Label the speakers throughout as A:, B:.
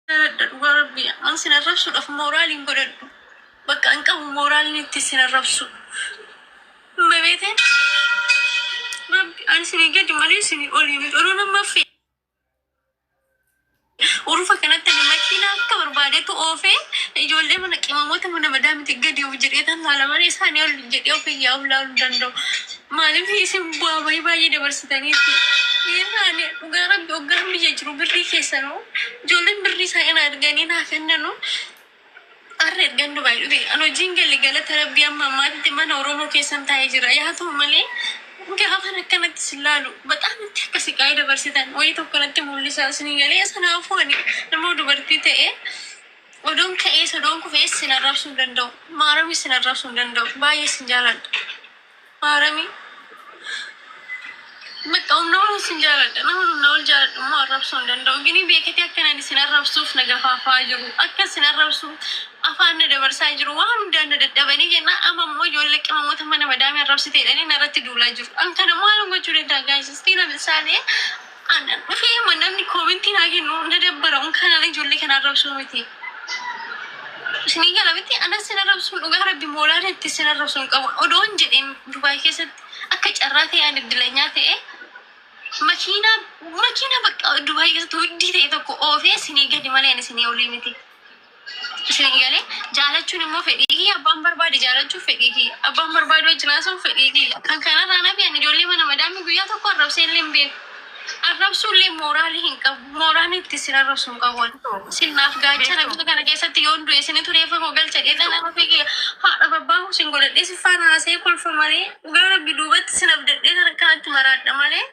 A: Jaaladha dhugaa rabbii. An sin arrabsuudhaaf mooraal hin godhadhu. Bakka an qabu mooraalni itti sin arrabsu. Bebeeteen rabbi an isinii gadi malee isinii olii miti. Odoo nama urufa kanatti ani makiinaa akka barbaadetu oofee ijoollee mana qimamoota mana madaa miti gadi of jedhee tan laala malee isaanii ol jedhee of iyyaa of laaluu hin danda'u. Maaliif isin bu'aa bahii baay'ee dabarsitaniitti. Ani dhugaa rabbi hoggaan biyya jiru birrii keessanuu ijoolleen birrii isaanii na arganii naa kennanu har'a ergan Dubaay dhufe an hojiin gale galata rabbii amma ammaatti mana Oromoo keessan taa'ee jira. Yaa ta'u malee gaafan akkanatti isin laalu baxaam itti akka siqaayii dabarsitan wayii tokko natti mul'isa isinii galee sanaafuu ani nama dubartii ta'ee odoon ka'ees odoon kufees sin arrabsuu hin danda'u. Maaramii sin arrabsuu hin danda'u. Baay'ee sin jaaladha. Maaramii. Bakka humna ol sin jaaladha. Nama humna ol jaaladhu immoo arrabsuu hin danda'u. Gini beekatee akkan ani sin arrabsuuf na gafaafaa jiru. Akka sin arrabsuuf afaan na dabarsaa jiru. Waan hundaan na dadhabanii jennaan amma immoo ijoollee qimamoota mana madaamii arrabsite jedhanii narratti duulaa jiru. An kana maal gochuu danda'a guys? Istii lamisaalee an dhufee ma namni koomentii naa kennu na dabbara. Unkaan ijoollee kana arrabsuu miti. Isinii gala miti anas sin arrabsuun dhugaa rabbi moolaan itti sin arrabsuun qabu. Odoon jedheen Dubaay keessatti akka carraa ta'e ani iddilanyaa ta'e makiinaa makiinaa bakka Dubaay keessatti huddii ta'e tokko oofee isinii gadi malee ani isinii olii miti. Isinii galee jaalachuun immoo fedhii kiyya abbaan barbaade jaalachuun fedhii kiyya abbaan barbaade wajjin haasa'uun fedhii kiyya kan kanarraa nafi ani ijoollee mana madaamii guyyaa tokko arrabsee illee hin beeku. Arrabsuu illee mooraalii hin qabu. Mooraalii itti isin arrabsu hin qabu. Isin naaf gaachana
B: Beektu.
A: biyya kana keessatti yoon du'e isinitu reeffa koo galcha dheedaa nama fiigee haadha babbaa koo isin godhadhee si faana haasa'ee kolfa malee dhugaa rabbi duubatti isin abdadhee kan akkanatti maraadha malee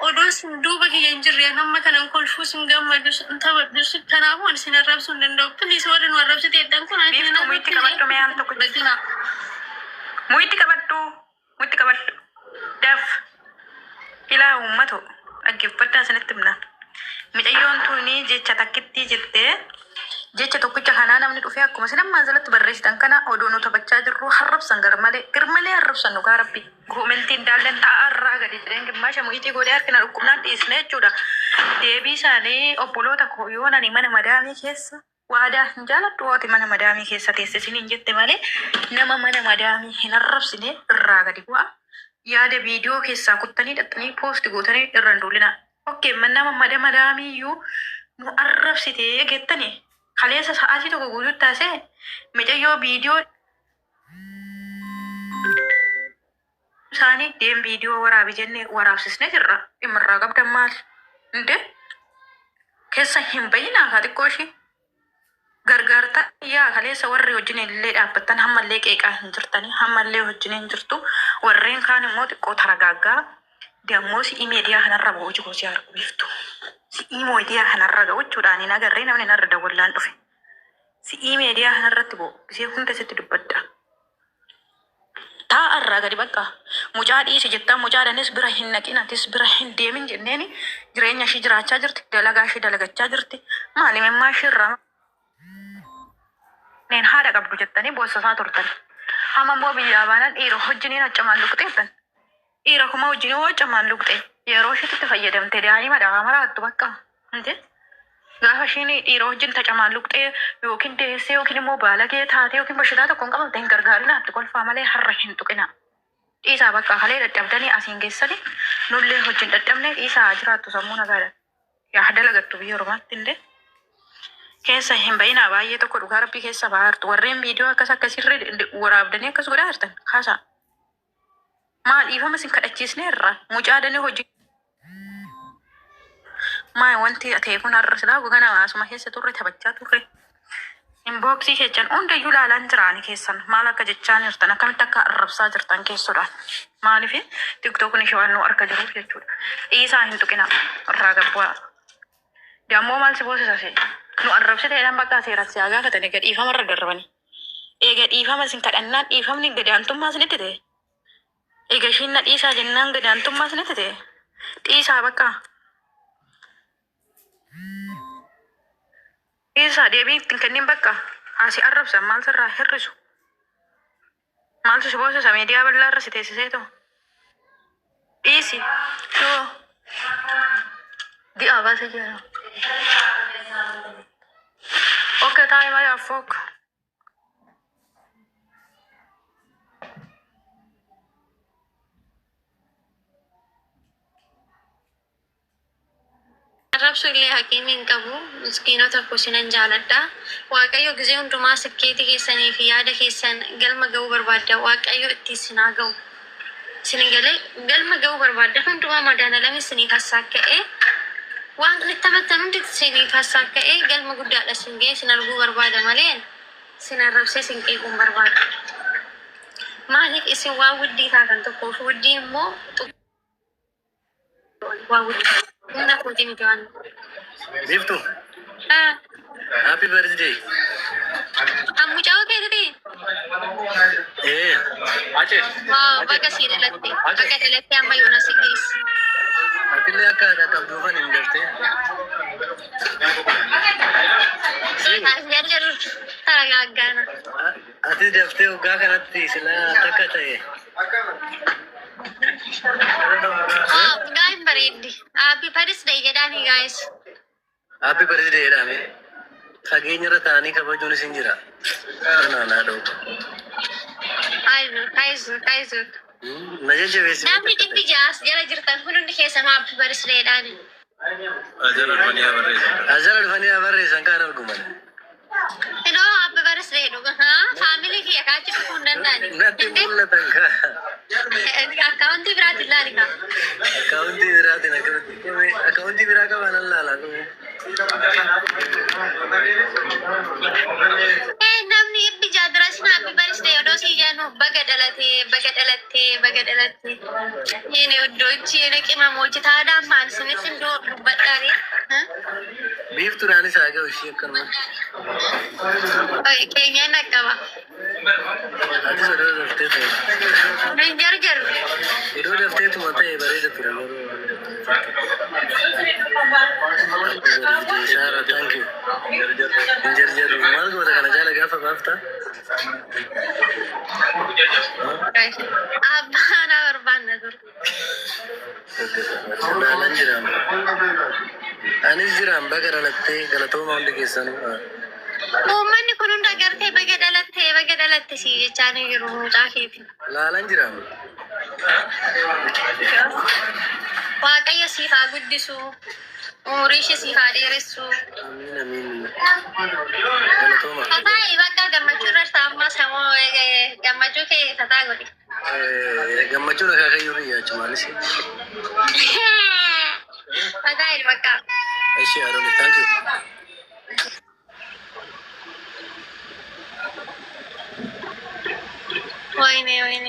A: odoo isin duuba kiyya hin jirre an amma kanan kolfuu isin gammadu isin taphadhu isin kanaafuu ani isin arrabsuu hin danda'u. Please warri nu arrabsite jettan kun ani isin hin
B: Biiftuu muyitti
A: arrabsine
B: qabadhu mee al tokko.
A: Rakkina.
B: Muyitti qabadhu. Muyitti qabadhu. Daf. Ilaa uummato dhaggeeffadhaa isinitti himna. Micayyoon tuni jecha takkittii jettee jecha tokkicha kanaa namni dhufee akkuma isin ammaan jalatti barreessitan kana odoo nu taphachaa jirru harrabsan garmalee garmalee harrabsan dhugaa rabbi. Koomentiin daalleen taa'aa irraa gadi jedheen gimmaasha mu'iitii godhee harkina dhukkubnaan dhiisne jechuudha. Deebii isaanii obboloota koo yoon ani mana madaamii keessa Waadaa hin jaaladhu ati mana madaamii keessa teesse isiniin jette malee nama mana madaamii hin arrabsine irraa gadi bu'a. Yaada viidiyoo keessaa kuttanii dhaqxanii poosti gootanii irra hin duulinaa. Ok nama mada madaamii iyyuu nu arrabsite gettani kaleessa sa'aatii tokko guutuutti taasee micayyoo viidiyoo isaanii deem viidiyoo waraabi jenne waraabsisne jirra. Dhimma irraa qabdan maal? Inde keessa hin bayinaa kaa xiqqoo ishii. Gargaartaa yaa kaleessa warri wajjin illee dhaabbattan hammallee qeeqaa hin jirtanii hammallee wajjin hin jirtu warreen kaan immoo xiqqoo taragaaggaa dammoo si'ii meediyaa kanarra ba'u hojii koo si harku biftu si'ii meediyaa kanarra ga'u jechuudhaan hin agarree namni narra dawwallaan dhufe si'ii meediyaa kanarratti ba'u gisee hunda sitti dubbadha. Taa'a irraa gadi bakka mucaa dhiisi jettaa mucaadhanis bira hin naqin atis bira hin deemin jenneeni jireenya ishii jiraachaa jirti dalagaa ishii dalagachaa jirti maali mimmaa ishii irraa neen haadha qabdu jettanii boossasaa turtan hama immoo biyyaa baanan dhiira hojjiniin accamaan luqxee jettan Dhiira kuma wajjin yoo camaalluqxe yeroo ishiitti itti fayyadamte daa'ima dha maraattu bakka. Inte gaafa ishiin dhiira wajjin tacamaalluqxee yookiin deessee yookiin immoo baalagee taatee yookiin bashitaa tokkoon qabamte hin gargaarinaa itti kolfaa malee har'a hin tuqinaa. Dhiisaa bakka kalee dadhabdanii asiin geessanii nullee wajjin dadhabne dhiisaa haa jiraattu sammuu nagaadhaan. Yaa dalagattu biyya ormaatti illee. Keessa hin bayinaa baay'ee tokko dhugaa rabbii keessa ba'aa jirtu. Warreen viidiyoo akkas akkasirra waraabdanii akkas godhaa jirtan kaasaa. Maa dhiifama isin kadhachiisneerra mucaa dani hojii maa wanti ta'e kun har'a silaa goga nama asuma keessa turre taphachaa turre. Inboksii keessan hundayyuu ilaalaan jiraani keessan maal akka jechaan jirtan akkamitti akka arrabsaa jirtan keessodhaan maaliif tiktokni ishee waan nu harka jiruuf jechuudha. Dhiisaa hin tuqina irraa gabbu'aa. Dammoo maal si boosisa see nu arrabsite jedhan bakka seeratti si haa gaafatan egaa dhiifama irra darbanii. Eega dhiifama isin kadhannaan dhiifamni gadaantummaa isinitti ta'e. Eega ishiin na dhiisaa jennaan gadaantummaa isinitti ta'e. Dhiisaa bakka. Dhiisaa deebii ittiin kennin bakka. Asi arrabsan maal sirraa hir'isu. Maaltu si boosisa miidiyaa bal'aa irra si teessiseetu. Dhiisi. Yoo. Di'aa baasee jira. Fuck?
A: Arrabsu illee hakiimii hin qabu. Miskiinota koo sinan jaaladha. Waaqayyo gizee hundumaa sakkeetii keessanii fi yaada keessan galma ga'uu barbaadda. Waaqayyo itti isin haa ga'u. Isin galee galma ga'uu barbaadda. Hundumaa madaalalame isiniif hassaakka'ee waan itti amantan hundi isiniif hassaakka'ee galma guddaadha isin ga'ee isin arguu barbaada malee isin arrabsee isin qeequu hin barbaadu. Maaliif isin waan wuddii taatan tokkoof wuddii immoo waan wuddii humna kootii miti waan.
C: Biiftuu,
A: Ah,
C: happy birthday.
A: Ammucaa keetiiti.
C: Eh,
A: Waaw, baga sii dhalatte. Baga dhalatte amma yoona si geessi.
C: Atillee akka haadha qabduufan hin daftee.
A: Jarjaru taragaaggaana.
C: Ati daftee waggaa kanatti silaa takka ta'e.
A: Waaw, gaayin bareeddi. Happy birthday jedhaani guys.
C: Happy birthday jedhame. Fageenya irra taa'anii kabajuun isin jira. Kanaan haadha.
A: Ayzu, ayzu, ayzu.
C: Na jajjabeessi.
A: Namni 600 as jala jirtan kun hundi keessan happy birthday jedhaani.
C: Ajala dhufanii haa barreessan kaan arguman.
A: Inoo happy birthday dhuga. Family kiyya kaachi dhufuu hin danda'ani.
C: Natti mul'atan kaa.
A: Akkaawuntii biraatiin ilaali kaa.
C: Akkaawuntii biraatiin akkamitti? Akkaawuntii biraa qaban laala.
A: Namni 600 dura isin happy birthday odoo sii jennu baga dhalatee, baga dhalattee, baga dhalattee. የኔ ውዶች የኔ ቅመሞች ታዲያ ማን ስንት እንደው dubbadhaani.
C: Biiftuudhaanis haa ga'u ishee akkanuma.
A: Keenyaan dhaqqaba.
C: Atis odoo daftee ta'e.
A: Nu hin jarjaru.
C: Odoo dafteetuma ta'e bareeda ture garuu. Saara, thank you. Hin jarjaru. Maal goota kana jaala gaafa baafta?
A: Abbaan barbaanna ture.
C: Laalan jiraam. Anis jiraam baga dhalattee galatooma hundi keessanuu.
A: Uummanni kun hunda gartee baga dhalattee baga dhalatte si jechaa ni jiru mucaa keeti.
C: Laalan jiraam.
A: Waaqayyo siif haa guddisu. Umurii ishee siif haa dheeressu.
C: Amiin amiin. Galatooma.
A: Tataa bakka gammachuu irra ammaa samoo gammachuu kee tataa godhi.
C: Gammachuun akaakayyuu kiyya achumaanis.
A: Tataa bakka.
C: Ishee haadholii, thank you.
A: ወይኔ ወይኔ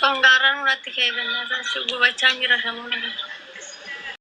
A: Congaarraan irratti ka'e በእናታችሁ gubachaa jira sammuu nama.